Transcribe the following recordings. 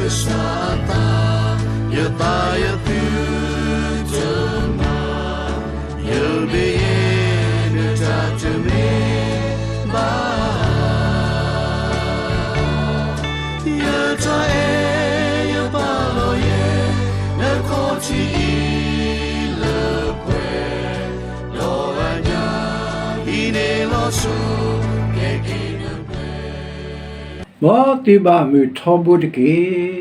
ကစၢ်အသး, ယသးယသုတမၤ, ယမ့ၢ်ယဲ နတၢ်တမ့ၢ်ဘၣ် ယတၢ်အဲၣ်ယပာ်လီၤယဲ နခီၣ်ထံးအံၤလၢပှဲၤ, ဒီးအညၣ်အံၤန့ၣ်လီၤဆီ ကဲက့ၤနပှဲၤ မ်သုဘၣ်မုာ်ထီဘိတက့ၢ်.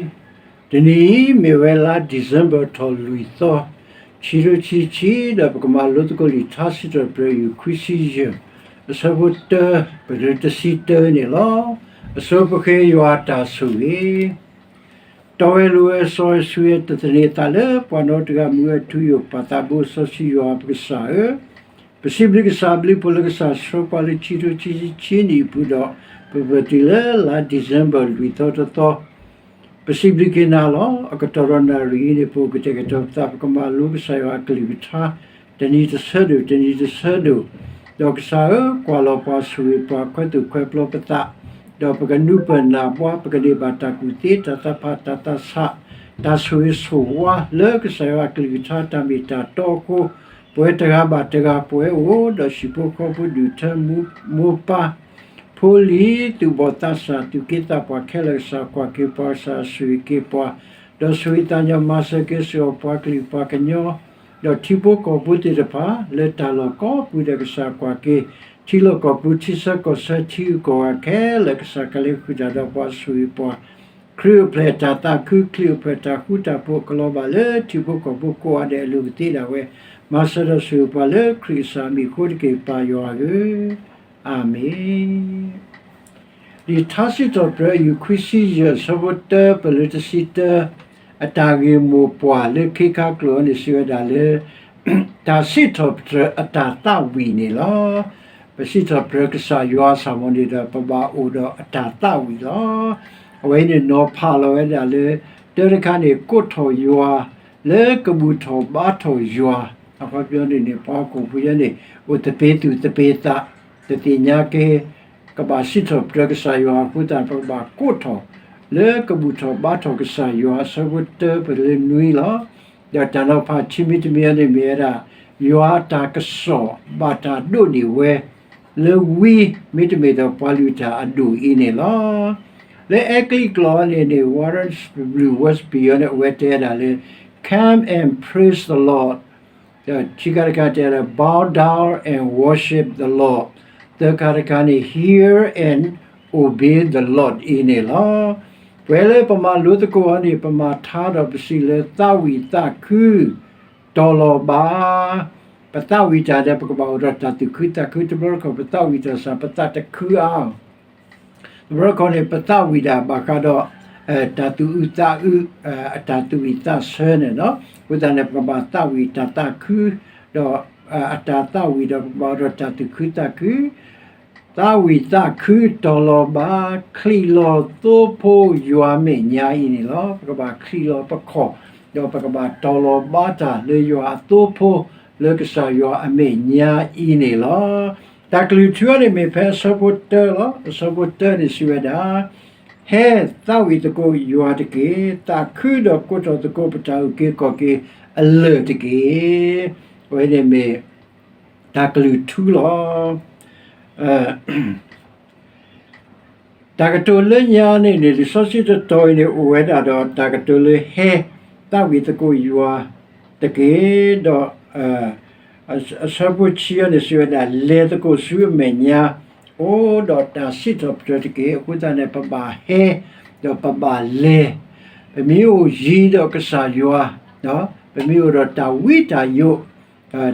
တနံၤအံၤမ့ၢ်ဝဲလါ December ထီၣ်လွံၢ်သီ, ခံကထိခံဆံခံ, ဒီးပကမၤလိသကိးလံာ်ထါစံးထီၣ်ပတြၢၤ ယူၢ်ခွံဆံယဲၢ်, အဆၢဖိတၢ ပတုၤတဆံတၢန့ၣ်လီၤ. အဆိပဃ့ယွၤအတၢ်ဆိၣ်ဂ့ၤ တီဝဲလိၤဝဲစီဝဲဆှံဝဲ တသန့ၤအသးလၢပှၤနီတဂၤ မုၢ်ဝဲထူယိာ် ပၢ်သးဘိစီဆှံယွၤပကစၢ်ဧၢ, ပစံးဘျုးကစၢ် ဘျုးဖှိၣ်လၢကစၢ်ဆှၢပှၤလၢခံကထိခံဆံခံနံၣ်အပူၤဒီး ပပတုၤလၢလါ December လွံၢ်သီတသီ, ပစံးဘျုးက့ၤနၤလီၤ. အကတီၢ်ဒီးနၣ်ရံၣ်အံၤန့ၣ် ပအိၣ်ကတဲာ်ကတီၤပသး ပကမၤလိကစၢ်ယွၤအကလုၢ်ကထါ တနံၤတဆၢဒိၣ် တနံၤတဆၢဒိၣ်, ဒီးကစၢ်ဧၢ, ကွၢ်လီၤပှၤဆိၣ်ဂ့ၤပှၤ ခွဲးသူၣ်ခွဲးပျီပသး, ဒီးပကနူးပၢၢ်နၢ်ပှၤ ပကန့ၢ်ဘၣ်တၢ်ကူၣ်သ့ တၢ်သးဖး တၢ်သးဆး တၢ်ဆိၣ်ဂ့ၤဆိၣ်ဝါ လၢကစၢ်ယွၤအကလုၢ်ကထါ တၢ်မ့ၢ်တၢ်တီအဃိ, ပဝဲတဂၤဘၣ်တဂၤ ပဝဲအိၣ်ဒီးဟံၣ်ဖိဃီဖိ ဒူၣ်ထၢမူ မိၢ်ပၢ် ဖိလံၤ သူၣ်ဘီၣ်သးစၢ် သူၣ်က့သးပှၢ်ခဲလၢာ် ကစၢ်ကွၢ်က့ၤပှၤ ကစၢ်ဆိၣ်ဂ့ၤက့ၤပှၤ, ဒီးဆိၣ်ဂ့ၤသးညီ မၤစၢၤက့ၤစ့ၢ်ကီးပှၤကလုာ်ပှၤကညီ ဒီးထံဖိကီၢ်ဖိသ့ၣ်တဖၣ် လၢတၢ်လီၢ်ကိးပူၤဒီး ကစၢ်ကွၢ်က့ၤ ထံလီၢ်ကီၢ်ပူၤ ထံဆၢကီၢ်ဆၢ ထံဂုၤကီၢ်ဂၤခဲလၢာ် ကစၢ်ကလဲၤဃုာ်တၢ်ဒီးပှၤ ဆိၣ်ဂ့ၤပှၤ ခရံာ်အိၣ်ဖျဲၣ်တၢ်သးခု ချံၣ်အိၣ်ဖျဲၣ်တၢ်ဃူတၢ်ဖိး ကလီၤဘၣ်လၢထံဖိကီၢ်ဖိကိးဂၤဒဲး အလိၤကသ့ဒၣ်ဝဲ, မၤစၢၤဒီးဆိၣ်ဂ့ၤပှၤလၢခရံာ်ကစၢ်အမံၤအဃိတက့ၢ် ပၢ်ယွၤဧၢ, အၤမ့ၣ်. လံာ်ထါစံးထီၣ်ပတြၢၤ ယူၢ်ခွံဆံယဲၢ် အဆၢဖိတၢ ပတုၤတဆံတၢ, အတၢ်ဂ့ၢ်မိၢ်ပှၢ်လၢခ့ခါကျိာ်အံၤန့ၣ် စံးဝဲဒၣ်လၢ တၢ်စံးထီၣ်ပတြၢၤအတၢ်သးဝံၣ်န့ၣ်လီၤ. ပစံးထီၣ်ပတြၢၤကစၢ်ယွၤ ဆၣ်မီၤန့ၣ်ဒီး ပဘၣ်အိၣ်ဒီးအတၢ်သးဝံၣ်လီၤ. အဝဲအံၤန့ၣ် နီၤဖးလီၤဝဲဒၣ်လၢ တၢတခါန့ၣ် ကိးထီၣ်ယွၤ လၢကဘူၣ်ထီၣ်ဘါထီၣ်ယွၤ, အခီပညီန့ၣ်န့ၣ် ပှၤဟီၣ်ခိၣ်ဖိယဲန့ၣ် အိၣ်သပ့ၤသူၣ်သပ့ၤသး, တသ့ၣ်ညါက့ၤ ကဘၣ်စံးထီၣ်ပတြၢၤကစၢ်ယွၤအဃိသတး ပကဘၣ်ကိးထီၣ် လၢကဘူၣ်ထီၣ်ဘါထီၣ်ကစၢ်ယွၤ အဆၢဖိတၢ ပတုၤလၢနွံလီၤ. ဒီးတၢ်နီၤဖးခံမံၤတမံၤအံၤန့ၣ် မ့ၢ်ဝဲဒၣ် ယွၤအတၢ်ကစီၣ်ဘၣ်တၢ်ဒိးန့ၢ်ဝဲ လၢဝံ မ့တမ့ၢ်ဒီးပှၤလုၢ်တၢ်အဒိၣ်အံၤန့ၣ်လီၤ. လၢအဲကလံးကျိာ်အံၤန့ၣ်န့ၣ် Warren Wiersbe အံၤန့ၣ် အဝဲတဲဒၣ်လၢ Come and praise the Lord, ဒီးခံခါတခါတဲလၢ Bow down and worship the Lord, သၢခါတခါန့ၣ် Hear and obey the Lord အံၤန့ၣ်လီၤ. ပှဲၤလၢပမၤလိသကိးအံၤန့ၣ် ပမၤထါဒီးပစံးလၢသးဝံၣ်သးခု တီၤလီၤဘၣ် ပသးဝံၣ်တၢ်ဒီး ပကဘၣ်အိၣ်ဒီးတၢ်သူၣ်ခုသးခု တဘျီတခီၣ် ပသးဝံၣ်တၢ်စ့ၢ် ပသးတခုအါ, တဘျီတခီၣ်န့ၣ် ပသးဝံၣ်တၢ်ဘၣ်ဃးဒီး တၢ်သူၣ်အုးသးအုး အတၢ်သူၣ်ဝံၣ်သးဆၢန့ၣ်လီၤ. အဃိသတးန့ၣ် ပကဘၣ်သးဝံၣ်တၢ်သးခု ဒီးအတၢ်သးဝံၣ်ဒီး ပကဘၣ်အိၣ်ဒီးတၢ်သူၣ်ခုသးခု သးဝံၣ်သးခုတီၤလီၤဘၣ် ချံးလီၤသိဖိယွၤအမဲာ်ညါအံၤန့ၣ်လီၤ. ပကဘၣ်ချံးလီၤပခီၣ် ဒီးပကဘၣ်တီၤလီၤဘၣ်တၢ်လၢယွၤအသိဖိ လၢကစၢ်ယွၤအမဲာ်ညါအံၤန့ၣ်လီၤ. တၢ်ကလုၢ်ထူအံၤန့ၣ် မ့ၢ်ဖဲအဆၢဖိတၢလီၤ. အဆၢဖိတၢန့ၣ်စံးဝဲဒၣ်, ဟဲသးဝံၣ်သကိးယွၤတက့ၢ်. သးခုဒီးကိးထီၣ်သကိးပတၢ်အုၣ်က့ၤခီၣ်က့ၤအလၢၢ်တက့ၢ်. အဝဲန့ၣ်မ့ၢ် တၢ်ကလုၢ်ထူလီၤ. တၢ်ကတိၤလၢညါန့ၣ်န့ၣ် လံာ်စီဆှံတတီၤအံၤန့ၣ် အိၣ်ဝဲဒၣ်ဒီးတၢ်ကတိၤလၢဟဲသးဝံၣ်သကိးယွၤတက့ၢ်. ဒီး အဆၢဖိခံအံၤန့ၣ် စံးဝဲဒၣ် လဲၤသကိးဆူအမဲာ်ညါ အိၣ်ဒီးတၢ်စံးထီၣ်ပတြၢၤတက့ၢ်. အဃိသတးန့ၣ် ပဘၣ်ဟဲ ဒီးပဘၣ်လဲၤ, ပမ့ၢ်အိၣ်ယံၤဒီးကစၢ်ယွၤ ပမ့ၢ်အိၣ်ဒီးတၢ်ဝံတၢ်ယိး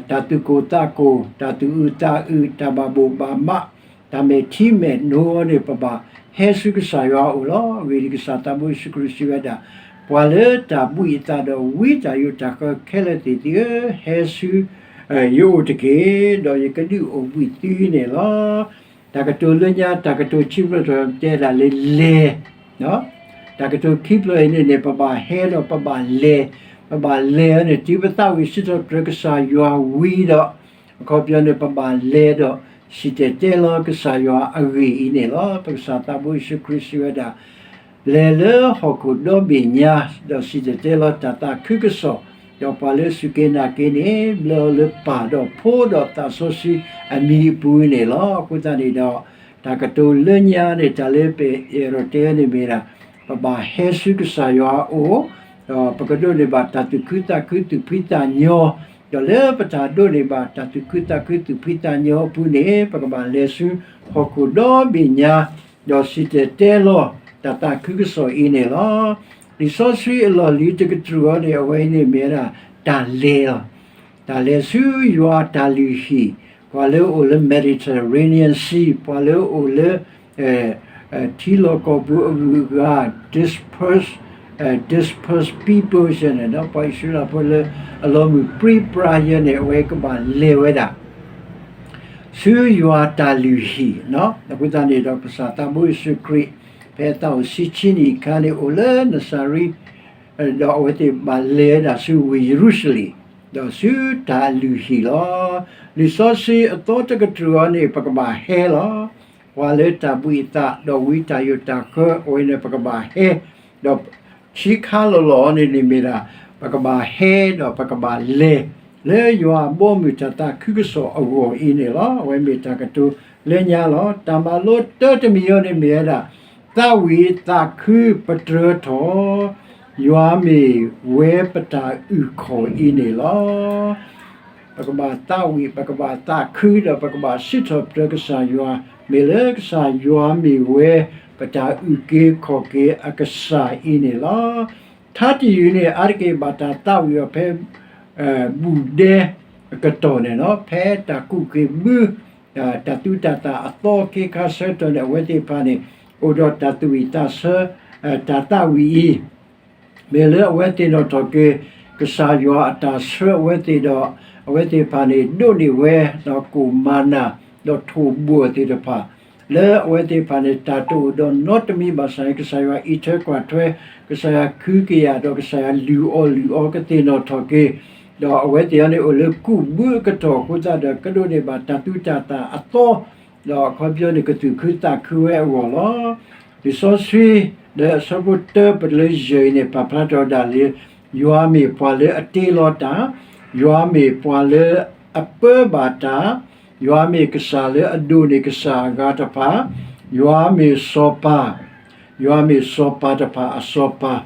တၢ်သူၣ်ကိၢ်သးကိၢ် တၢ်သူၣ်အုးသးအုး တၢ်ဘၣ်ဘိၣ်ဘၣ်မး တၢ်မဲာ်ထံမဲာ်နိအံၤန့ၣ် ပဘၣ်ဟဲဆူကစၢ်ယွၤအအိၣ်လီၤ. အဂ့ၢ်ဒ်အံၤ, ကစၢ်သးဘိယ့ၣ်ၡူးခရံာ်စံးဝဲဒၣ်, ပှၤလၢတၢ်ဘှံးအသးဒီးဝံတၢ်ယိးတၢ်ဃၢခဲလၢာ်သ့ၣ်သုဧၢ, ဟဲဆူယအိၣ်တက့ၢ်, ဒီးယကဒုးအိၣ်ဘှံးသုန့ၣ်လီၤ. တၢ်ကတိၤလၢညါ တၢ်ကတိၤခံဖျၢၣ်တဖျၢၣ်တဲဒၣ်လၢလဲၤ တၢ်ကတိၤခံဖျၢၣ်အံၤန့ၣ်န့ၣ် ပဘၣ်ဟဲဒီးပဘၣ်လဲၤ, ပဘၣ်လဲၤအံၤန့ၣ် တုၤပသးဝံၣ်စံးထီၣ်ပတြၢၤကစၢ်ယွၤဝံၤဒီး အခီပညီန့ၣ် ပဘၣ်လဲၤဒီး စံၣ်တဲၤတဲလီၤကစၢ်ယွၤအဂ့ၢ်အံၤန့ၣ်လီၤ. ပကစၢ်သးဘိယ့ၣ်ၡူးခရံာ်စံးဝဲဒၣ်, လဲၤလၢဟီၣ်ခိၣ်ဒီဘ့ၣ်ညါ, ဒီးစံၣ်တဲၤတဲလီၤတၢ်သးခုကစီၣ်, ဒီးပှၤလၢအစူၢ်က့ၤနာ်က့ၤန့ၣ် ဘျၢအီၤလၢပၢ်ဒီးဖိဒီးသးစီဆှံအမံၤအပူၤန့ၣ်လီၤ. အဃိသတးန့ၣ်ဒီး တၢ်ကတိၤလၢညါန့ၣ် တၢ်လၢပအဲၣ်ဒိးတဲန့ၣ်မ့ၢ်ဒၣ် ပဘၣ်ဟဲဆူကစၢ်ယွၤအအိၣ်, ဒီးပကဒိးန့ၢ်ဘၣ်တၢ်သူၣ်ခုသးခုသူၣ်ဖှံသးညီ, ဒီးလၢပတၢ်ဒိးန့ၢ်ဘၣ်တၢ်သူၣ်ခုသးခုသူၣ်ဖှံသးညီအပူၤန့ၣ် ပကဘၣ်လဲၤဆူဟီၣ်ခိၣ်ဒီဘ့ၣ်ညါ, ဒီးစံၣ်တဲၤတဲလီၤတၢ်သးခုကစီၣ်အံၤန့ၣ်လီၤ. လံာ်စီဆှံအလီၢ်လံၤတကတြူၢ်အံၤန့ၣ် အဝဲအံၤန့ၣ်မ့ၢ်ဝဲဒၣ် တၢ်လဲၤလီၤ. တၢ်လဲၤဆူယွၤတၢ်လုၢ်ဟံၣ်, ပှၤလၢအအိၣ်လၢ Mediterranean Sea, ပှၤလၢအအိၣ်လၢ ထံလီၢ်ကီၢ်ပူၤအဂုၤအဂၤ, dispersed, dispersed people န့ၣ် ပှၤအံၣ်စရ့လးဖိလၢအလီၤမုၢ်ပြံပြါယဲန့ၣ် အဝဲကဘၣ်လဲၤဝဲဒၣ် ဆူယွၤတၢ်လုၢ်ဟံၣ်, အဃိသတးန့ၣ်ဒီး ကစၢ်သးဘိယ့ၣ်ၡူးခရံာ် ဖဲအသးအိၣ်ဆံဆံနံၣ်အခါန့ၣ် အိၣ်လၢနစၤရ့း, ဒီးအဝဲသ့ၣ်ဘၣ်လဲၤဝဲဒၣ်ဆူဝ့ၢ်ယရူၤၡလ့ၣ်, ဒီးဆူတၢ်လုၢ်ဟံၣ်လီၤ. လံာ်စီဆှံအသီတကတြူၢ်အံၤန့ၣ် ပကဘၣ်ဟဲလီၤ. ပှၤလၢတၢ်ဘှံးအသး ဒီးဝံတၢ်ယိးတၢ်ဃၢ အဝဲန့ၣ်ပကဘၣ်ဟဲ, ဒီးခံခါလီၤလီၤအံၤန့ၣ်န့ၣ်မ့ၢ်ဒၣ် ပကဘၣ်ဟဲဒီးပကဘၣ်လဲၤ လၢယွၤအဘီအမုၢ်တၢ်သးခုကစီၣ်အဂီၢ်အံၤန့ၣ်လီၤ. အဝဲမ့ၢ်တၢ်ကတိၤလၢညါလီၤ. တၢ်မၤလိတၢတမံၤအံၤန့ၣ်မ့ၢ်ဝဲဒၣ် သးဝံၣ်သးခုပတြၢၤထီၣ် ယွၤမ့ၢ်ဝဲပတၢ်အုၣ်ခီၣ်အံၤန့ၣ်လီၤ. ပကဘၣ်သးဝံၣ် ပကဘၣ်သးခု ဒီးပကဘၣ်စံးထီၣ်ပတြၢၤကစၢ်ယွၤ မ့ၢ်လၢကစၢ်ယွၤမ့ၢ်ဝဲ ပတၢ်အုၣ်က့ၤခီၣ်က့ၤအကစၢ်အံၤန့ၣ်လီၤ. ထါတယုၢ်န့ၣ် အါတက့ၢ်ဘၣ်တၢ်သးဝံၣ်အီၤဖဲ ဘူၣ်ဒဲအကတီၢ်န့ၣ်လီၤ. ဖဲတၢ်ကူၣ်က့ၤဘု တၢ်သူတၢ်သၣ်အသီခ့ခါဆၢကတီၢ်န့ၣ် အဝဲသ့ၣ်တဖၣ်န့ၣ် အိၣ်ဒီးတၢ်သူၣ်ဝံၣ်သးဆၢ တၢ်သးဝံၣ်အံၤ မ့ၢ်လၢအဝဲသ့ၣ်နီၣ်ထီၣ်က့ၤ ကစၢ်ယွၤအတၢ်ဆှၢအဝဲသ့ၣ်ဒီး အဝဲသ့ၣ်တဖၣ်န့ၣ် ဒိးန့ၢ်ဝဲဒီးကိၣ်မၤနၤ ဒီးထိၣ်ဘှီၣ်သ့ၣ်တဖၣ် လၢအဝဲသ့ၣ်တဖၣ်န့ၣ် တၢ်တအိၣ်ဒီးနီတမံၤဘၣ်ဆၣ်န့ၣ် ကစၢ်ယွၤအံးထွဲကွၢ်ထွဲ ကစၢ်ယွၤခုကယာ်ဒီး ကစၢ်ယွၤလုၢ်အီၣ်လုၢ်အီကသ့ၣ်နီၣ်ထီၣ်က့ၤ ဒီးအဝဲသ့ၣ်အံၤန့ၣ် အိၣ်လၢကူၣ်ဘုအကတီၢ်အဃိသတးဒီး ကဒိးန့ၢ်ဘၣ်တၢ်သူတၢ်သၣ်အသီ ဒီးအခီပညီန့ၣ် ကသူၣ်ခုသးခုဝဲအဂီၢ်လီၤ. လံာ်စီဆှံ လၢအဆၢဖိတၢပတုၤလၢယဲၢ်အံၤန့ၣ် ပာ်ဖျါထီၣ်ဝဲဒၣ်လၢ ယွၤမ့ၢ်ပှၤလၢအတ့လီၤတၢ်, ယွၤမ့ၢ်ပှၤလၢအပၢဘၣ်တၢ်, ယွၤမ့ၢ်ကစၢ်လၢအဒိၣ်န့ၢ်ကစၢ်အဂၤတဖၣ်, ယွၤမ့ၢ်စီၤပၤ, ယွၤမ့ၢ်စီၤပၤတဖၣ်အစီၤပၤ,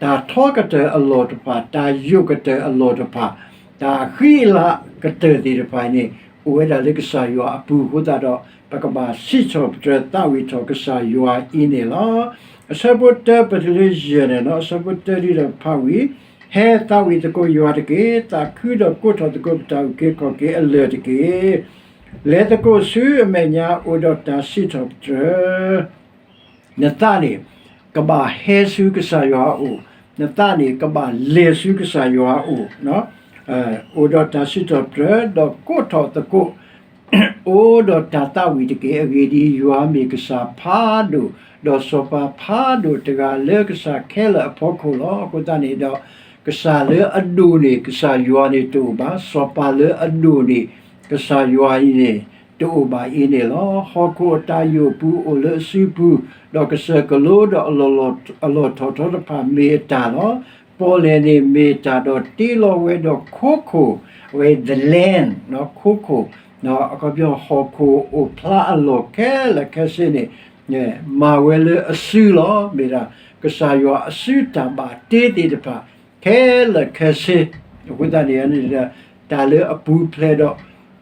တၢ်ထီကတၢၢ်အလီၢ်တဖၣ်, တၢ်ယိးကတၢၢ်အလီၢ်တဖၣ်, တၢ်ဃံအလၤကတၢၢ်သ့ၣ်တဖၣ်န့ၣ် အိၣ်ဝဲဒၣ်လၢကစၢ်ယွၤအပူၤအဃိသတးဒီး ပကဘၣ်စံးထီၣ်ပတြၢၤသးဝံၣ်ထီၣ်ကစၢ်ယွၤအံၤန့ၣ်လီၤ. အဆၢဖိတၢပတုၤလၢယဲၢ်န့ၣ်လီၤ. အဆၢဖိတၢဒ်ဒီးဖးဝံၤ, ဟဲသးဝံၣ်သကိးယွၤတက့ၢ်, သးခုဒီးကိးထီၣ်သကိးပတၢ်အုၣ်က့ၤခီၣ်က့ၤအလၢၢ်တက့ၢ်. လဲၤသကိးဆူအမဲာ်ညါအိၣ်ဒီးတၢ်စံးထီၣ်ပတြၢၤ နသးန့ၣ် ကဘၣ်ဟဲဆူကစၢ်ယွၤအအိၣ်, နသးန့ၣ် ကဘၣ်လဲၤဆူကစၢ်ယွၤအအိၣ်, အိၣ်ဒီးတၢ်စံးထီၣ်ပတြၢၤ, ဒီးကိးထီၣ်သကိး အိၣ်ဒီးတၢ်သးဝံၣ်တက့ၢ်. အဂ့ၢ်ဒ်အံၤ, ယွၤမ့ၢ်ကစၢ်ဖးဒိၣ်, ဒီးစီၤပၤဖးဒိၣ်တဂၤလၢကစၢ်ခဲလၢာ်အဖီခိၣ်လီၤ. အဃိသတးန့ၣ်ဒီး ကစၢ်လၢအဒိၣ်န့ၢ်ကစၢ်ယွၤန့ၣ်တအိၣ်ဘၣ်, စီၤပၤလၢအဒိၣ်န့ၢ်ကစၢ်ယွၤအံၤန့ၣ် တအိၣ်ဘၣ်အံၤန့ၣ်လီၤ. ဟီၣ်ခိၣ်အတၢ်ယိာ်ပူၤအိၣ်လၢအစုပူၤ, ဒီးကစၢၢ်ကလိဒီးအလီၢ်ထီၣ်ထီတဖၣ်မ့ၢ်အတၢ်လီၤ. ပီၣ်လဲၣ်န့ၣ်မ့ၢ်တၢ်ဒီးတ့လီၤဝဲဒီးခိခိၣ်, အဝဲ the land, ခိခိၣ်, အခီပညီဟီၣ်ခိၣ်အိၣ်ဖျါအလီၢ်ခဲလၢာ်ခဲဆ့န့ၣ် မၤဝဲလၢအစုလီၤ. မ့ၢ်ဒၣ် ကစၢ်ယွၤအစုတၢ်ဘၣ်တ့သ့ၣ်တဖၣ် ခဲလၢာ်ခဲဆ့, အဃိသတးန့ၣ်န့ၣ် တၢ်လၢအပူၤဖျဲးဒီး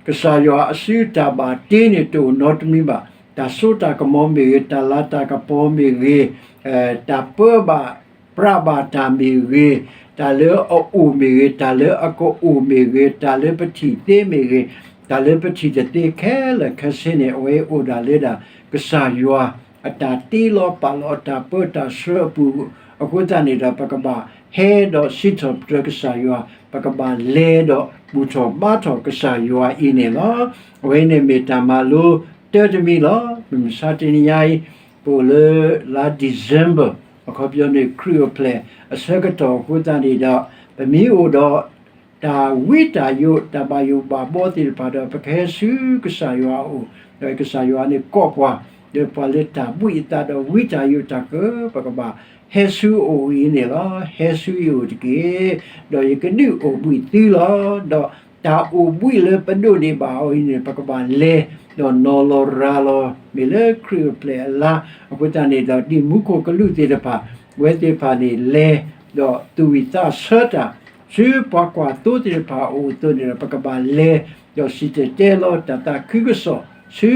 ကစၢ်ယွၤအစုတၢ်ဘၣ်တ့န့ၣ် တအိၣ်နီတမံၤဘၣ်. တၢ်စိတၢ်ကမီၤမ့ၢ်ဂ့ၤ, တၢ်လၤတၢ်ကပီၤမ့ၢ်ဂ့ၤ, တၢ်ပၢဘၣ်ပြးဘၣ်တၢ်မ့ၢ်ဂ့ၤ, တၢ်လၢအအိၣ်မ့ၢ်ဂ့ၤ, တၢ်လၢအကအိၣ်မ့ၢ်ဂ့ၤ, တၢ်လၢပထံၣ်သ့မ့ၢ်ဂ့ၤ, တၢ်လၢပထံၣ်တသ့ခဲလၢာ်ခဲဆ့န့ၣ် အဝဲအိၣ်ဒၣ်လၢဒၣ် ကစၢ်ယွၤ အတၢ်တ့လီၤပာ်လီၤအတၢ်ပၢတၢ်ဆှၢအပူၤ, အဃိသတးန့ၣ်ဒီး ပကဘၣ်ဟဲဒီးစံးထီၣ်ပတြၢၤကစၢ်ယွၤ, ပကဘၣ်လဲၤဒီးဘူၣ်ထီၣ်ဘါထီၣ်ကစၢ်ယွၤအံၤန့ၣ်လီၤ. အဝဲအံၤန့ၣ်မ့ၢ်တၢ်မၤလိတၢတမံၤလီၤ. မုၢ်မဆါတနံၤညါအံၤ ပအိၣ်လၢလါ December အခီပညီန့ၣ် ခရံာ်အိၣ်ဖျဲၣ်အဆၢကတီၢ်အဃိသတးန့ၣ်ဒီး ပမ့ၢ်အိၣ်ဒီး တၢ်ဝံတၢ်ယိး တၢ်ဘၣ်ယိၣ်ဘၣ်ဘီသ့ၣ်တဖၣ်ဒီး ပကဟဲဆူကစၢ်ယွၤအအိၣ်, ဒီးကစၢ်ယွၤန့ၣ်ကိးပှၤ ဒီးပှၤလၢတၢ်ဘှံးအသးဒီးဝံတၢ်ယိာ်တၢ်ကၢၤ ပကဘၣ်ဟဲဆူအအိၣ်အံၤန့ၣ်လီၤ. ဟဲဆူယအိၣ်တက့ၢ်, ဒီးယကဒုးအိၣ်ဘှံးသုလီၤ. ဒီးတၢ်အိၣ်ဘှံးလၢပဒိးန့ၢ်ဘၣ်အီၤအံၤန့ၣ် ပကဘၣ်လဲၤ ဒီးနီၤလီၤရၤလီၤ မ့ၢ်လၢခရံာ်အိၣ်ဖျဲၣ်အလါ. အဃိသတးန့ၣ်ဒီး ဒ်မူခိၣ်ကလူးသ့ၣ်တဖၣ် အဝဲသ့ၣ်တဖၣ်န့ၣ်လဲၤ ဒီးသူၣ်ဝံၣ်သးဆၢတၢ် ဆူပှၤကွၢ်သိသ့ၣ်တဖၣ်အအိၣ်အသိးန့ၣ်ဒီး ပကဘၣ်လဲၤ ဒီးစံၣ်တဲၤတဲလီၤတၢ်သးခုကစီၣ် ဆူ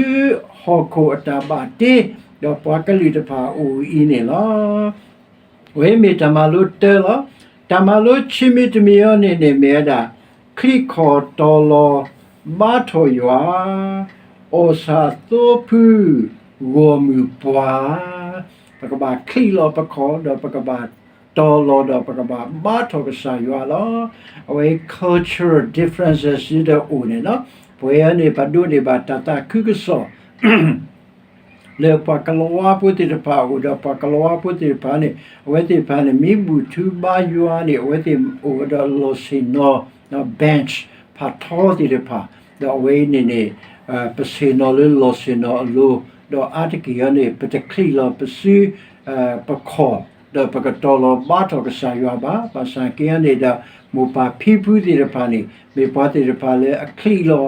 ဟီၣ်ခိၣ်အတၢ်ဘၣ်တ့ ဒီးပှၤကလုာ်တဖၣ်အအိၣ်အံၤန့ၣ်လီၤ. အဝဲမ့ၢ်တၢ်မၤလိတၢလီၤ. တၢ်မၤလိခံမံၤတမံၤအံၤန့ၣ်န့ၣ် မ့ၢ်ဝဲဒၣ် ချံးခီၣ်တီၤလီၤဘါထီၣ်ယွၤ, အီၣ်ဆၣ်သိဖုဂီၢ်မုၢ်ပှၢ်, ပကဘၣ်ချံးလီၤပခီၣ် ဒီးပကဘၣ်တီၤလီၤဒီးပကဘၣ်ဘါထီၣ်ကစၢ်ယွၤလီၤ. အဝဲ cultural differences ဒီးအိၣ်န့ၣ်လီၤ. ပဝဲန့ၣ် ပဒိးန့ၢ်ဘၣ်တၢ်သးခုကစီၣ် လၢပှၤကလံးဝါဖိသ့ၣ်တဖၣ်အအိၣ်ဒီး ပှၤကလံးဝါဖိသ့ၣ်တဖၣ်န့ၣ် အဝဲသ့ၣ်တဖၣ်န့ၣ် မ့ၢ်ဘူၣ်ထူဘါယွၤန့ၣ် အဝဲသ့ၣ်အိၣ်ဒီးလီၢ်ဆ့ၣ်နီၤ bench ဖးထီသ့ၣ်တဖၣ်, ဒီးအဝဲအံၤန့ၣ်န့ၣ် ပဆ့ၣ်နီၤလၢလီၢ်ဆ့ၣ်နီၤအလိၤ, ဒီးအါတက့ၢ်အံၤန့ၣ် ပတချံးလီၤပစု ပခီၣ်, ဒီးပကတီၤလီၤဘါထီၣ်ကစၢ်ယွၤဘၣ်. ဘၣ်ဆၣ်က့အံၤန့ၣ်ဒီး မိၢ်ပၢ်ဖံဖုသ့ၣ်တဖၣ်န့ၣ် မ့ၢ်ပှၤသ့ၣ်တဖၣ်လၢအချံးလီၤ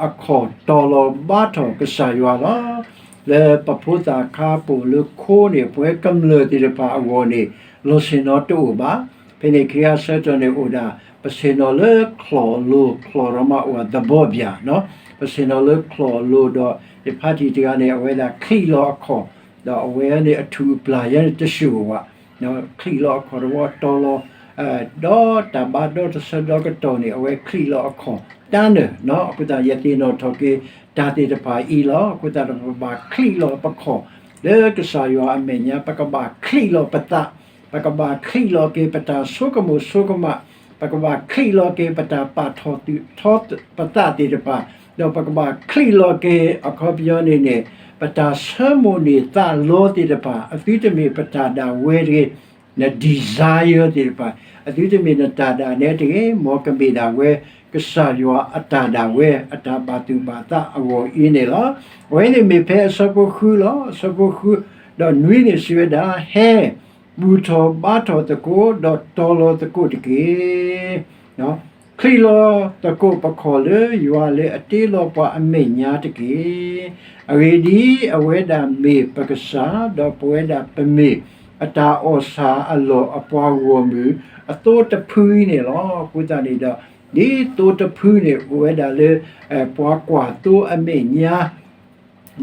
အခီၣ်တီၤလီၤဘါထီၣ်ကစၢ်ယွၤလီၤ. လၢပဖိသၣ်ခါပူၤလၢခိန့ၣ် ပဝဲကမျၢၢ်သ့ၣ်တဖၣ်အဂီၢ်န့ၣ် လီၢ်ဆ့ၣ်နီၤတအိၣ်ဘၣ်. ဖဲန့ၣ်ခံဂၤဆၢကတီၢ်န့ၣ်အိၣ်ဒၣ် ပဆ့ၣ်နီၤလၢချီၣ်အလိၤ ချီၣ်ဒီးမးအိၣ် သဘောဘျၢၣ်, ပဆ့ၣ်နီၤလၢချီၣ်အလိၤဒီး ယဖါတံၢ်တဂၤန့ၣ် အဝဲဒၣ်ချံးလီၤအခီၣ်, ဒီးအဝဲန့ၣ်အထူၣ်အပျၢ်ယဲန့ၣ်တဆူၣ်ဘၣ်, ချံးလီၤအခီၣ်တဝီတီၤလီၤ ဒီးတၢ်ဘါဒီတဆၢဒီကတီၢ်န့ၣ် အဝဲချံးလီၤအခီၣ်တၢ်နၢၤ, အဃိသတးယသ့ၣ်နီၣ်ထီၣ်က့ၤ တၢ်သ့ၣ်တဖၣ်အံၤလီၤ. အဃိသတးဒီးပဘၣ်ချံးလီၤပခီၣ် လၢကစၢ်ယွၤအမဲာ်ညါ, ပကဘၣ်ချံးလီၤပသး, ပကဘၣ်ချံးလီၤက့ၤပတၢ်ဆိကမိၣ်ဆိကမး, ပကဘၣ်ချံးလီၤက့ၤပတၢ်ပာ်ထီၣ်သုးထီပသးသ့ၣ်တဖၣ်, ဒီးပကဘၣ်ချံးလီၤက့ၤ အခီပညီန့ၣ်န့ၣ် ပတၢ်ဆၢမိၣ်န့ၢ်သးလီသ့ၣ်တဖၣ်, အသုတမ့ၢ်ပတၢ်ဒၣ်ဝဲတဂ့ၤ န desire သ့ၣ်တဖၣ်, အသုတမ့ၢ်နတၢ်ဒၣ်နဲတဂ့ၤ, မ်ကမ့ၢ်ဒၣ်ဝဲ ကစၢ်ယွၤအတၢ်ဒၣ်ဝဲ အတၢ်ဘၣ်သူၣ်ဘၣ်သးအဂီၢ်အံၤန့ၣ်လီၤ. အဝဲန့ၣ်မ့ၢ်ဖဲအဆၢဖိဃုလီၤ. အဆၢဖိဃု ဒီးနွံန့ၣ်စံးဝဲဒၣ်, ဟဲဘူၣ်ထီၣ်ဘါထီၣ်သကိး ဒီးတီၤလီၤသကိးတက့ၢ်. ချံးလီၤသကိးပခီၣ်လၢယွၤလၢအတ့လီၤပှၤအမဲာ်ညါတက့ၢ်. အဂ့ၢ်ဒ်အံၤ, အဝဲဒၣ်မ့ၢ်ပကစၢ်, ဒီးပဝဲဒၣ်ပမ့ၢ်အတၢ်အီၣ်ဆၣ်အလီၢ်အပှၤဂီၢ်မုၢ်အသိတဖုအံၤန့ၣ်လီၤ. အဃိသတးန့ၣ်ဒီး ဒ်သိတဖုန့ၣ် အိၣ်ဝဲဒၣ်လၢ ပှၤကွၢ်သိအမဲာ်ညါ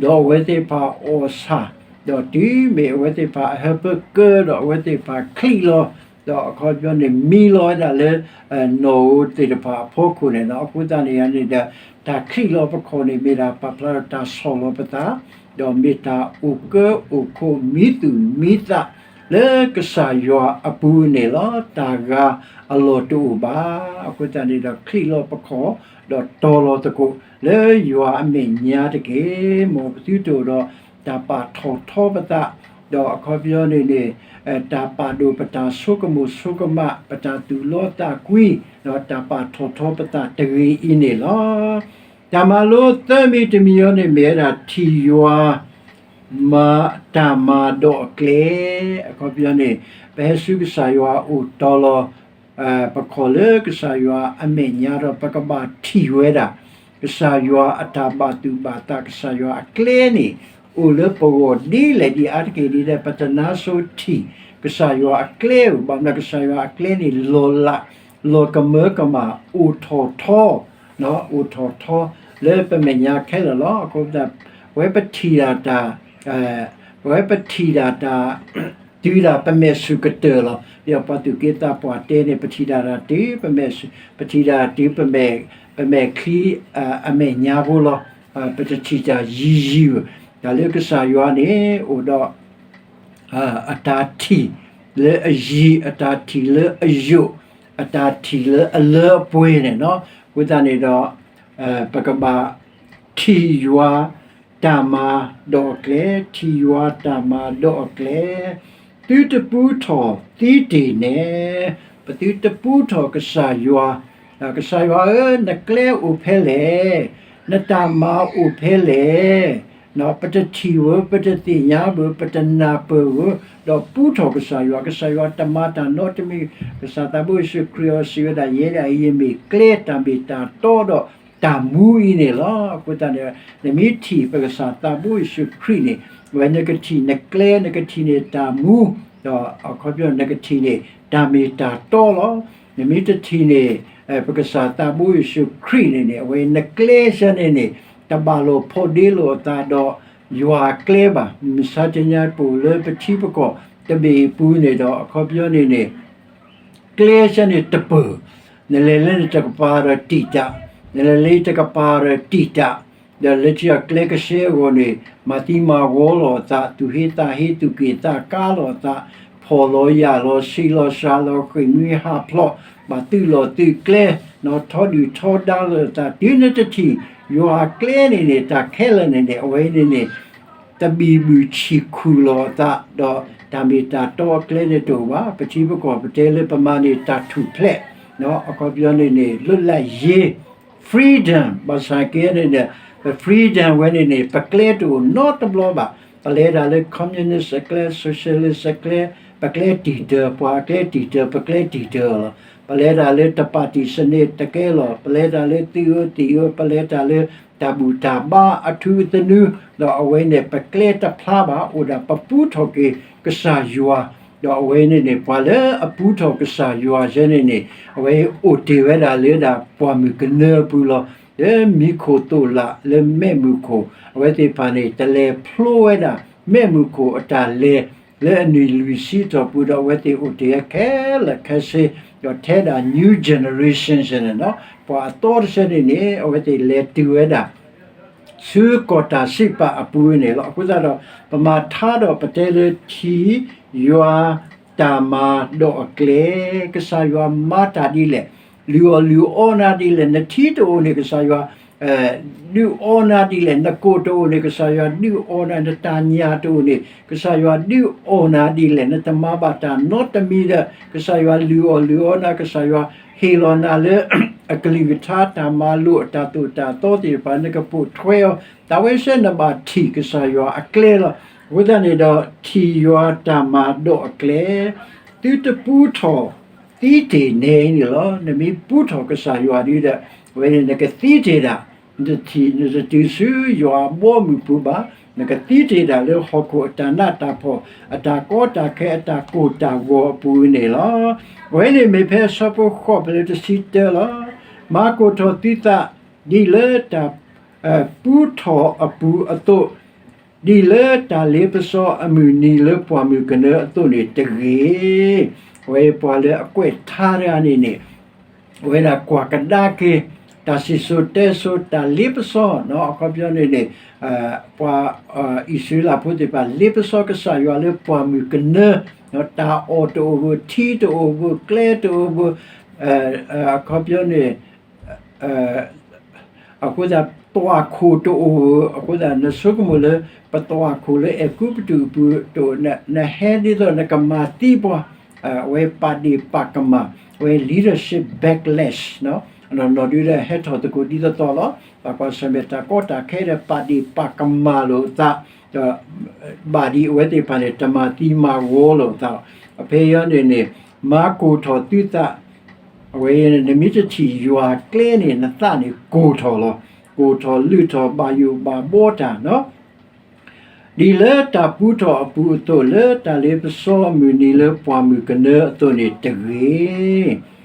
ဒီးအဝဲသ့ၣ်တဖၣ်အီၣ်ဆၣ်, ဒီးတုၤမ့ၢ်အဝဲသ့ၣ်တဖၣ်အဟၢဖၢကၢ ဒီးအဝဲသ့ၣ်တဖၣ်ချံးလီၤ, ဒီးအခီပညီန့ၣ် မံလီၤဝဲဒၣ်လၢ နီၣ်ဧိၤသ့ၣ်တဖၣ်အဖီခိၣ်န့ၣ်လီၤ. အဃိသတးန့ၣ်န့ၣ်ဒီး တၢ်ချံးလီၤပခီၣ်န့ၣ် မ့ၢ်ဒၣ်ပာ်ဖျါဒီးတၢ်ဆီၣ်လီၤပသး, ဒီးမ့ၢ်တၢ်အိၣ်ကၢအိၣ်ခိးမံသူၣ်မံသး လၢကစၢ်ယွၤအပူၤန့ၣ်လီၤ. တၢ်ဂၤအလီၢ်တအိၣ်ဘၣ်. အဃိသတးန့ၣ်ဒီး ချံးလီၤပခီၣ် ဒီးတီၤလီၤသကိး လၢယွၤအမဲာ်ညါတက့ၢ်. မ်ပသုတအိၣ်ဒီးတၢ်ပာ်ထီၣ်ထီပသး, ဒီးအခီပညီန့ၣ်န့ၣ် တၢ်ပာ်ဒိၣ်ပတၢ်ဆိကမိၣ်ဆိကမး, ပတၢ်သူၣ်လီသးကွံ, ဒီးတၢ်ပာ်ထီၣ်ထီပသးတဂ့ၤအံၤန့ၣ်လီၤ. တၢ်မၤလိသၢမံၤတမံၤအံၤန့ၣ် မ့ၢ်ဝဲဒၣ်ထံၣ်ယွၤ မၤတၢ်မၤဒီးအကျဲ, အခီပညီန့ၣ် ပဟဲဆူကစၢ်ယွၤအအိၣ်တီၤလီၤ ပခီၣ်လၢကစၢ်ယွၤအမဲာ်ညါဒီး ပကဘၣ်ထံၣ်ဝဲဒၣ် ကစၢ်ယွၤအတၢ်ဘၣ်သူၣ်ဘၣ်သး ကစၢ်ယွၤအကျဲန့ၣ် အိၣ်လၢပဂီၢ်ဒ်လဲၣ်ဒ်အါတက့ၢ်ဒ်ဒီး ပတနါဆိထံၣ် ကစၢ်ယွၤအကျဲဧိၤ, ဘၣ်မနုၤကစၢ်ယွၤအကျဲန့ၣ် လီၤလး လီၤကမၢကမၣ် အိၣ်ထီၣ်ထီ အိၣ်ထီၣ်ထီ လၢပမဲာ်ညါခဲလၢာ်လီၤ. အဃိသတး ပဝဲပထံၣ်ဒၣ်တၢ် ပဝဲပထံၣ်ဒၣ်တၢ် တုၤဒၣ်ပမဲာ်ဆူၣ်ကတၢၢ်လီၤ. ဒီးပှၤသူၣ်က့သးပှၢ်တဲန့ၣ် ပထံၣ်ဒၣ်တၢ်တုၤ ပမဲာ်ဆူၣ် ပထံၣ်ဒၣ်တၢ်တုၤ ပမဲာ်ချံ အမဲာ်ညါဖိလီၤ. ပတထံၣ်တၢ်ယံၤယံၤဧိၤ, တၢ်လၢကစၢ်ယွၤန့ၣ် အိၣ်ဒီး အတၢ်ထံၣ်လၢအယံၤ, အတၢ်ထံၣ်လၢအယိာ်, အတၢ်ထံၣ်လၢအလၢအပှဲၤန့ၣ်လီၤ. အဃိသတးန့ၣ်ဒီး ပကဘၣ်ထံၣ်ယွၤတၢ်မၤဒီးအကျဲ, ထံၣ်ယွၤတၢ်မၤဒီးအကျဲ, သုတပူထီၣ်သံတ့ၢ်န့ၣ်, ပသုတပူထီၣ်ကစၢ်ယွၤ, ကစၢ်ယွၤဧၢ, နကျဲအိၣ်ဖဲလဲၣ်, နတၢ်မၤအိၣ်ဖဲလဲၣ်, ပတထံၣ်ဝဲ, ပတသ့ၣ်ညါဝဲ, ပတနၢ်ပၢၢ်ဝဲ, ဒီးပူထီၣ်ကစၢ်ယွၤ, ကစၢ်ယွၤတမၤတၢ်နီတမံၤ, ကစၢ်သးဘိယ့ၣ်ၡူးခရံာ်အီၤစံးဝဲဒၣ်, ယဲဒၣ်အံၤယမ့ၢ်ကျဲတၢ်မ့ၢ်တၢ်တီဒီးတၢ်မူအံၤန့ၣ်လီၤ. အဃိသတးန့ၣ် နမ့ၢ်ထံၣ်ပကစၢ်သးဘိယ့ၣ်ၡူးခရံာ်န့ၣ်, ဝဲနကထံၣ်နကျဲ, နကထံၣ်န့ၢ်တၢ်မူ, ဒီးအခီပညီနကထံၣ်န့ၢ်တၢ်မ့ၢ်တၢ်တီလီၤ. နမ့ၢ်တထံၣ်န့ၢ် ပကစၢ်သးဘိယ့ၣ်ၡူးခရံာ်န့ၣ်န့ၣ်, အဝဲနကျဲစဲန့ၣ်န့ၣ် တဘၣ်လိာ်ဖိးဒ့လိာ်အသးဒီးယွၤအကျဲဘၣ်. မုၢ်မဆါတနံၤအံၤ ပအိၣ်လၢပထံပကီၢ်တဘ့ၣ်အပူၤန့ၣ်ဒီး အခီပညီန့ၣ်န့ၣ် ကျဲစဲန့ၣ်တပၢၢ်, နလဲၤလၢနတကပၤဒီးတံာ်တာ်, နလဲၤလၢတကပၤဒီးတံာ်တာ်, ဒီးလၢထံအကျဲကဆှဲအဂီၢ်န့ၣ် မၤသံမၤဝီလိာ်အသး, သူၣ်ဟ့သးဟ့, သူၣ်က့ၣ်သးကါလိာ်အသး, ဖှီၣ်လီၤယာ်လီၤ, ဆံးလီၤစှၤလီၤ, ဃ့ၢ်မှံဟးဖျိး, ဘၣ်သုးလီၢ်သုးကျဲ, ထီဒုၣ်ထီဒါလိာ်အသး, တုၤနတထံၣ်ယွၤအကျဲန့ၣ်န့ၣ်, တၢ်ခဲလၢာ်န့ၣ်န့ၣ် အဝဲန့ၣ်န့ၣ် တဘံၣ်ဘုၣ်ဆံၣ်ခူၣ်လိာ်အသး, ဒီးတၢ်မ့ၢ်တၢ်တီအကျဲန့ၣ်တအိၣ်ဘၣ်. ပထံပကီၢ်ပတဲလၢပမၤန့ၢ်တၢ်ထူၣ်ဖျဲး, အခီပညီန့ၣ်န့ၣ် လွတ်လပ်ရေး, freedom, ဘၣ်ဆၣ်က့န့ၣ်န့ၣ် ပ freedom ဝဲန့ၣ်န့ၣ် ပကျဲတအိၣ်နီတဘျီဘၣ်. ပလဲၤတၢ်လၢ communist အကျဲ, socialist အကျဲ, ပကျဲတံာ်တၢၤ, ပှၤအကျဲတံာ်တၢၤ, ပကျဲတံာ်တၢၤလီၤ. ပလဲၤတၢ်လၢ တပါတီစနစ် တကဲလီၤ. ပလဲၤတၢ်လၢသုးဧၢသံးဧၢ, ပလဲၤတၢ်လၢတၢ်ဘူၣ်တၢ်ဘါအထူအသနူ, ဒီးအဝဲန့ၣ် ပကျဲတဖျါဘၣ်, အိၣ်ဒၣ်ပပူထီၣ်က့ၤကစၢ်ယွၤ, ဒီးအဝဲန့ၣ်န့ၣ် ပှၤလၢအပူထီၣ်ကစၢ်ယွၤစဲန့ၣ်န့ၣ် အဝဲအိၣ်တ့ၢ်ဝဲဒၣ်လၢဒၣ်ပှၢ်မုၢ်ကနၢအပူၤလီၤ. လၢမံခိၣ်သိၣ်လးလၢမဲးမုၢ်ခိၣ်, အဝဲသ့ၣ်တဖၣ်န့ၣ် တလဲၤဖျိဝဲဒၣ်မဲးမုၢ်ခိၣ်အတၢ်လဲၤ လၢအနံၣ်လွံၢ်ဆံအတီၢ်ပူၤဒီး အဝဲသ့ၣ်အိၣ်တ့ၢ်ဝဲခဲလၢာ်ခဲဆ့, ဒီးထဲဒၣ် new generation စဲန့ၣ်လီၤ. ပှၤအသီတဆၢန့ၣ်န့ၣ် အဝဲသ့ၣ်လဲၤတုၤဝဲဒၣ် ဆူကီၢ်တၢ်စံးပာ်အပူၤန့ၣ်လီၤ. အဃိသတးဒီး ပမၤထါဒီးပတဲလၢထံ ယွၤတၢ်မၤဒီးအကျဲ, ကစၢ်ယွၤမၤတၢ်ဒ်လဲၣ်, လုၢ်အီၣ်လုၢ်အီနၤဒ်လဲၣ်, နထံတအိၣ်န့ၣ် ကစၢ်ယွၤ ဒုးအီနၤဒ်လဲၣ်, နကိၣ်တအိၣ်န့ၣ် ကစၢ်ယွၤဒုးအီနၤ, နတၢ်ညၣ်တအိၣ်န့ၣ် ကစၢ်ယွၤဒုးအီနၤဒ်လဲၣ်, နတမၤဘၣ်တၢ်နီတမံၤဒီး ကစၢ်ယွၤလုၢ်အီၣ်လုၢ်အီနၤ, ကစၢ်ယွၤဟ့ၣ်လီၤနၤလၢ အကလုၢ်ကထါတၢ်မၤလိာ်အတၢ်သိၣ်တၢ်သီသ့ၣ်တဖၣ် နကပိာ်ထွဲအီၤ, တၢ်ဝဲစဲနဘၣ်ထံၣ်ကစၢ်ယွၤအကျဲလီၤ. အဃိသတးန့ၣ်ဒီး ထံၣ်ယွၤတၢ်မၤဒီးအကျဲ, သုတပူထီၣ်သံတ့ၢ်နဲအံၤန့ၣ်လီၤ. နမ့ၢ်ပူထီၣ်ကစၢ်ယွၤဒ်ဒီး အဝဲန့ၣ်နကသံတ့ၢ်ဒၣ်, နတထံၣ်နတတုၤဆူယွၤအဘီအမုၢ်ပူၤဘၣ်, နကသံတ့ၢ်ဒၣ်လၢဟီၣ်ခိၣ်အတၢ်နးတၢ်ဖှီၣ်, အတၢ်ကီတၢ်ခဲ, အတၢ်ကိၢ်တၢ်ဂီၤအပူၤန့ၣ်လီၤ. အဝဲန့ၣ်မ့ၢ်ဖဲအဆၢဖိဃိးဖဲလၢတဆံတၢလီၤ. မၤကိၢ်ထီၣ်သုသး ဒ်လၢတၢ် ပူထီၣ်အပူၤအသိး, ဒ်လၢတၢ်လ့ပစီအမုၢ်နံၤလၢပှၢ်မုၢ်ကနၢအသိးန့ၣ်တဂ့ၤ. အဝဲပှၤလၢအကွဲးထါတဂၤန့ၣ်န့ၣ် အဝဲဒၣ်ကွၢ်ကဒါက့ၤ တၢ်စံၣ်စိၤတဲစိၤ တၢ်လ့ပစီနီၤ, အခီပညီန့ၣ်န့ၣ် ပှၤအံၣ်စရ့လးဖိသ့ၣ်တဖၣ် လ့ပစီကစၢ်ယွၤလၢပှၢ်မုၢ်ကနၢ, တၢ်အီၣ်တအိၣ်ဘၣ်, ထံတအိၣ်ဘၣ်, ကျဲတအိၣ်ဘၣ်, အခီပညီန့ၣ် အဃိသတး သွၣ်ခိၣ်တအိၣ်ဘၣ်, အဃိသတးနဆိကမိၣ်လၢ ပသွၣ်ခိၣ်လၢအဲၤကူပတူးအပူၤတအိၣ်, နဟဲဒ်သိးနကမၤသံပှၤ, အဝဲပာ်ဒ့ၣ်ပာ်ကမၣ်, အဝဲ leadership backlash နီၤဒုဒီးဟဲထီၣ်သကိးဒ်သိးသိးလီၤ. ဘၣ်ကွၢ်ဆၢၣ်မဲာ်တၢ်ကီတၢ်ခဲဒီး ပာ်ဒ့ၣ်ပာ်ကမၣ်လိာ်သး, ဒီးဘၣ်ဒ်အဝဲသ့ၣ်တဖၣ်န့ၣ် တမၤသံမၤဝီလိာ်သး, အဖဲအံၤန့ၣ်န့ၣ် မၤကိၢ်ထီၣ်သုသး အဝဲ နမ့ၢ်တထံၣ်ယွၤကျဲန့ၣ် နသးန့ၣ်ကိၢ်ထီၣ်လီၤ. ကိၢ်ထီၣ်လုၢ်ထီၣ်ဘၣ်ယိၣ်ဘၣ်ဘီတၢ်နီၤ, ဒ်လၢတၢ်ပူထီၣ်အပူၤအသိး လၢတၢ်လ့ပစီအမုၢ်နံၤလၢပှၢ်မုၢ်ကနၢအသိးန့ၣ်တဂ့ၤ.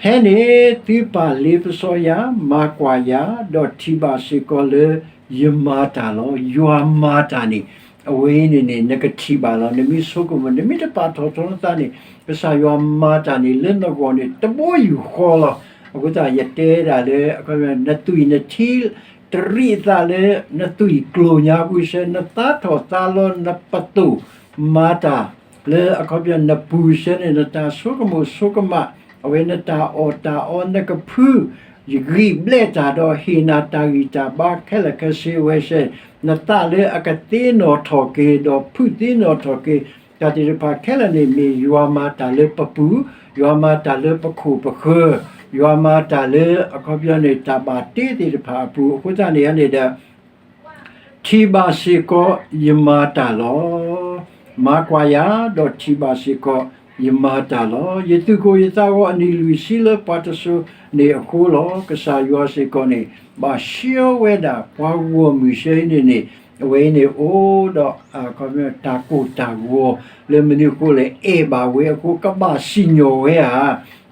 ဖဲန့ၣ်သုပာ်လ့ပစီယၤ, မၤကွၢ်ယၤ, ဒီးထံၣ်ဘၣ်စ့ၢ်ကီးလၢယမၤတၢ်လီၤ. ယွၤမၤတၢ်န့ၣ် အဝဲအံၤန့ၣ်န့ၣ် နကထံၣ်ဘၣ်လီၤ. နမ့ၢ်ဆိကမိၣ် နမ့ၢ်တပာ်ထီၣ်ထီနသးန့ၣ် ကစၢ်ယွၤမၤတၢ်န့ၣ် လၢနဂီၢ်န့ၣ် တဘိယူၢ်ဃီလီၤ. အဃိသတး ယတဲဒၣ်လၢ နသွံၣ်နထံ တရံးအသးလၢ နသွံၣ်ကျိၤညါပူၤစဲ နသးထီၣ်သးလီၤ နပသိၣ်မၤတၢ် လၢအခီပညီနပူၤစဲန့ၣ် နတၢ်ဆိကမိၣ်ဆိကမး အဝဲနတၢ်အီၣ်တၢ်အီ နကဖု ယဂံၢ်ဘျဲၣ်တၢ်ဒီးဟ့ၣ်နၤတၢ်ဂံၢ်တၢ်ဘါခဲလၢာ်ခဲဆ့ဝဲစဲ နသးလၢအကသ့နီၣ်ထီၣ်က့ၤ ဒီးဖုးသ့နီၣ်ထီၣ်က့ၤ တၢ်သ့ၣ်တဖၣ်ခဲလၢာ်န့ၣ် မ့ၢ်ယွၤမၤတၢ်လၢပပူၤ, ယွၤမၤတၢ်လၢပခိၣ်ပဃၢၤ, ယွၤမၤတၢ်လၢအခီပညီန့ၣ် တၢ်ဘၣ်တ့သ့ၣ်တဖၣ်အပူၤ အဃိသတးန့ၣ်န့ၣ်ဒီး ထ ထံၣ်ဘၣ်စ့ၢ်ကီးယမၤတၢ်လီၤ. မၤကွၢ်ယၤ, ဒီးထံၣ်ဘၣ်စ့ၢ်ကီးယမၤတၢ်လီၤ. ယသူၣ်ကိၢ်ယသးဂီၤအနံၣ်လွံၢ်ဆံလၢပှၤတစိၤန့ၣ်အဃိလီၤ. ကစၢ်ယွၤစ့ၢ်ကီးန့ၣ် ဘၣ်ဆှၢဝဲဒၣ်ပှၤဂီၢ်မုၢ်ဆၢအံၤန့ၣ်န့ၣ်, အဝဲအံၤန့ၣ်အိၣ်ဒီး တၢ်ကိၢ်တၢ်ဂီၤလၢမနုၤအဃိလဲၣ်, အဲၣ်ဘၣ်ဝဲအဃိ ကဘၣ်စံၣ်ညီၣ်ဝဲဧါ,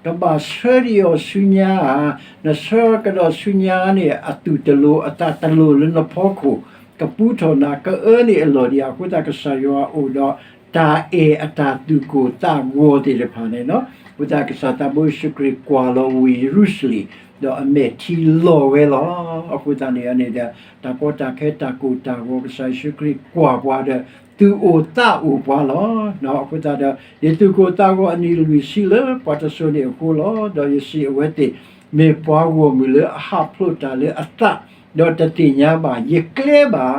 ကဘၣ်ဆၢဒံးအီၤဆူညါဧါ, နဆၢကဒီးဆူညါန့ၣ် အသူၣ်တလိၤအသးတလိၤလၢနဖီခိၣ်, ကပူထီၣ်နၤ ကအၢန့ၢ်အလီၢ်ဒံးအဃိသတး ကစၢ်ယွၤအိၣ်ဒီးတၢ်အဲၣ်အတၢ်သူၣ်ကိၢ်သးဂီၤသ့ၣ်တဖၣ်န့ၣ်လီၤ. အဃိသတးကစၢ်သးဘိယ့ၣ်ၡူးခရံာ်ကွၢ်လီၤဝ့ၢ်ယရူၤၡလ့ၣ်, ဒီးအမဲာ်ထံလီၤဝဲလီၤ. အဃိသတးန့ၣ်န့ၣ်ဒီး တၢ်ကီတၢ်ခဲတၢ်ကိၢ်တၢ်ဂီၤ ကစၢ်ယ့ၣ်ၡူးခရံာ်ကွၢ်ပှၤဒီး သူၣ်အိၣ်သးအိၣ်ပှၤလီၤ. အဃိသတးဒီး ယသူၣ်ကိၢ်သးဂီၤအနံၣ်လွံၢ်ဆံလၢပှၤတစိၤန့ၣ်အဃိလီၤ. ဒီးယစံးအဝဲသ့ၣ် မ့ၢ်ပှၤဂီၢ်မုၢ်လၢအဟးဖျိးတၢ်လၢအသး, ဒီးတသ့ၣ်ညါဘၣ်ယကျဲဘၣ်.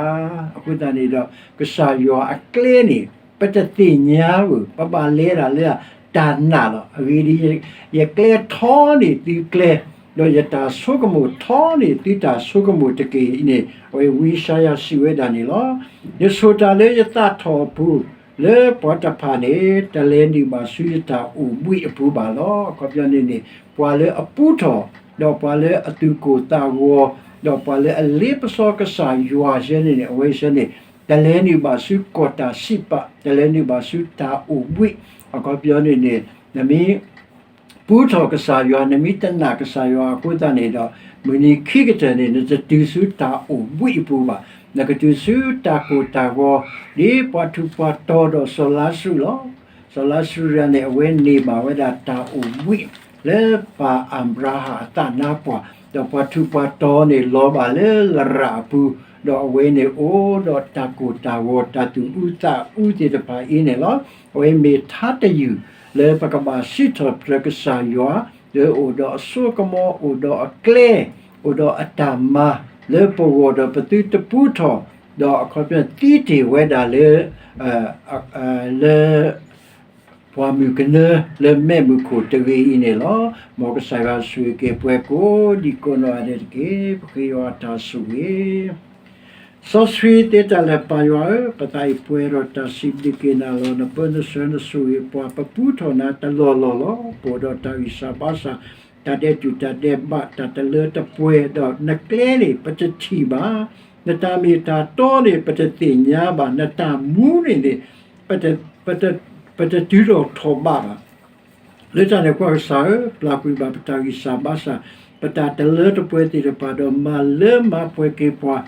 အဃိသတးန့ၣ်ဒီး ကစၢ်ယွၤအကျဲန့ၣ် ပတသ့ၣ်ညါဧိၤ, ပဘၣ်လဲၤတၢ်လၢတၢ်နာ်လီၤ. အဂ့ၢ်ဒ်အံၤ, ယကျဲထီန့ၢ်သုကျဲ, ဒီးယတၢ်ဆိကမိၣ်ထီန့ၢ်သုတၢ်ဆိကမိၣ်တက့ၢ်အံၤန့ၣ် အဝဲဝံယၡါယၤစံးဝဲဒၣ်န့ၣ်လီၤ. ယဆိၣ်တၢ်လၢယသးထီၣ်အပူၤ လၢပှၤတဖၣ်န့ၣ် တလဲၤနုာ်ဘၣ်ဆူယတၢ်အိၣ်ဘှံးအပူၤဘၣ်လီၤ. အခီပညီန့ၣ်န့ၣ် ပှၤလၢအပူထီၣ်, ဒီးပှၤလၢအသူၣ်ကိၢ်သးဂီၤ, ဒီးပှၤလၢအလ့ပစီကစၢ်ယွၤဆၢန့ၣ်န့ၣ် အဝဲဆၢန့ၣ် တလဲၤနုာ်ဘၣ်ဆူကီၢ်တၢ်စံးပာ်, တလဲၤနုာ်ဘၣ်ဆူတၢ်အိၣ်ဘှံး. အခီပညီန့ၣ်န့ၣ် နမ့ၢ် ပူထီၣ်ကစၢ်ယွၤ, နမ့ၢ်တနာ်ကစၢ်ယွၤအဃိသတးန့ၣ်ဒီး မုၢ်နံၤခံကတၢၢ်န့ၣ် နတတုၤဆူတၢ်အိၣ်ဘှံးအပူၤဘၣ်. နကတုၤဆူတၢ်ကိၢ်တၢ်ဂီၤ ဒ်ပှၤထူးပှၤတီၤဒီးစီၤလါစရူးလီၤ. စီၤလါစရူးတဂၤန့ၣ် အဝဲန့ၢ်ဘၣ်ဝဲဒၣ်တၢ်အိၣ်ဘှံး လၢပၢ်အၤဘြၤဟၣ်အသးနါပှၢ်, ဒီးပှၤထူးပှၤတီၤန့ၣ်လီၤဘၣ်လၢလရာ်အပူၤ, ဒီးအဝဲန့ၣ်အိၣ်ဒီးတၢ်ကိၢ်တၢ်ဂီၤ တၢ်သူၣ်အူသးအူသ့ၣ်တဖၣ်အံၤန့ၣ်လီၤ. အဝဲမ့ၢ်ထါတယုၢ် လၢပကဘၣ်စံးထီၣ်ပတြၢၤကစၢ်ယွၤ, လၢအိၣ်ဒီးအစိကမီၤ, အိၣ်ဒီးအကျဲ, အိၣ်ဒီးအတၢ်မၤလၢပဂီၢ်ဒီးပသုတပူထီၣ်, ဒီးအခီပညီသံတ့ၢ်ဝဲဒၣ်လၢ လၢ ပှၢ်မုၢ်ကနၢလၢမဲးမုၢ်ခိၣ်တဂ့ၤအံၤန့ၣ်လီၤ. မ်ကစၢ်ယွၤဆိၣ်ဂ့ၤက့ၤပှၤကိးဒံကိးနီၢ်ဂၤဒဲးတက့ၢ်. ပဃ့ယွၤအတၢ်ဆိၣ်ဂ့ၤ စီဆှံသ့တၢ်လၢာ်ပၢ်ယွၤဧၢ, ပသးအံၤပှဲၤဒီးတၢ်စံးဘျုးက့ၤနၤလီၤ. နပၢနဆှၢနဆိၣ်ဂ့ၤပှၤ, ပပူထီၣ်နၤတလီၢ်လီၢ်လီၤ. ပအိၣ်ဒီးတၢ်ဂံၢ်စၢ်ဘါစၢ်, တၢ်ဒဲးတူၢ်တၢ်ဒဲးဘး, တၢ်တလၢတပှဲၤ, ဒီးနကျဲန့ၣ် ပတထံၣ်ဘၣ်, နတၢ်မ့ၢ်တၢ်တီန့ၣ် ပတသ့ၣ်ညါဘၣ်, နတၢ်မူန့ၣ်န့ၣ် ပတ ပတ ပတတုၤထီၣ်ထီၣ်ဘးဘၣ်. လၢတၢ်န့ၣ်အဃိ ကစၢ်ဧၢ, ပျၢ်ကွံာ်ဘၣ်ပတၢ်ဂံၢ်စၢ်ဘါစၢ်, ပတၢ်တလၢတပှဲၤသ့ၣ်တဖၣ်ဒီး မၤလၢမၤပှဲၤက့ၤပှၤ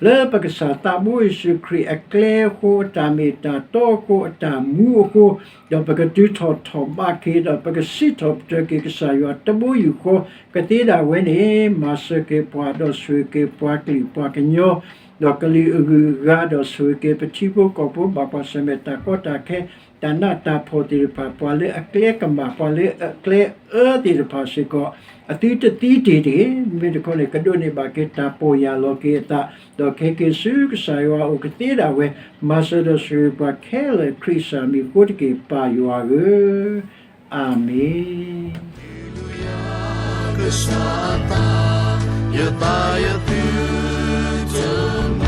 လၢပကစၢ်သးဘိယ့ၣ်ၡူးခရံာ်အကျဲအဃိ, အတၢ်မ့ၢ်တၢ်တီအဃိ, အတၢ်မူအဃိ, ဒီးပကတုၤထီၣ်ထီၣ်ဘးက့ၤ, ဒီးပကစံးထီၣ်ပတြၢၤက့ၤကစၢ်ယွၤတဘိယူၢ်ဃီ ကသ့ဒၣ်ဝဲန့ၣ် မၤစၢၤက့ၤပှၤ, ဒီးဆိၣ်ဂ့ၤက့ၤပှၤကလုာ်ပှၤကညီ, ဒီးကလုာ်အဂုၤအဂၤ, ဒီးဆိၣ်ဂ့ၤက့ၤပထံဖိကီၢ်ဖိ ဘၣ်ကွၢ်ဆၢၣ်မဲာ်တၢ်ကီတၢ်ခဲ, တၢ်နးတၢ်ဖှီၣ်သ့ၣ်တဖၣ်, ပှၤလၢအကျဲကမၣ်, ပှၤလၢအကျဲအၢသ့ၣ်တဖၣ်စ့ၢ်ကီး, အသုတသံတ့ၢ်တဂ့ၤ. မ့မ့ၢ်တခီန့ၣ် ကဒိးန့ၢ်ဘၣ်က့ၤတၢ်ပီၢ်ယၢ်လီၤက့ၤအသး, ဒီးခဲက့ၤဆူကစၢ်ယွၤအအိၣ်ကသ့ဒၣ်ဝဲ, မၤစၢၤဒီးဆိၣ်ဂ့ၤပှၤခဲလၢာ် ခရံာ်စၢ်မံၤအဃိတက့ၢ် ပၢ်ယွၤဧၢ, အၤမ့ၣ်. ကစၢ်သး, ယသးယသုတမ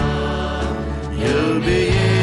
ၤ, ယမ့ၢ်ယဲ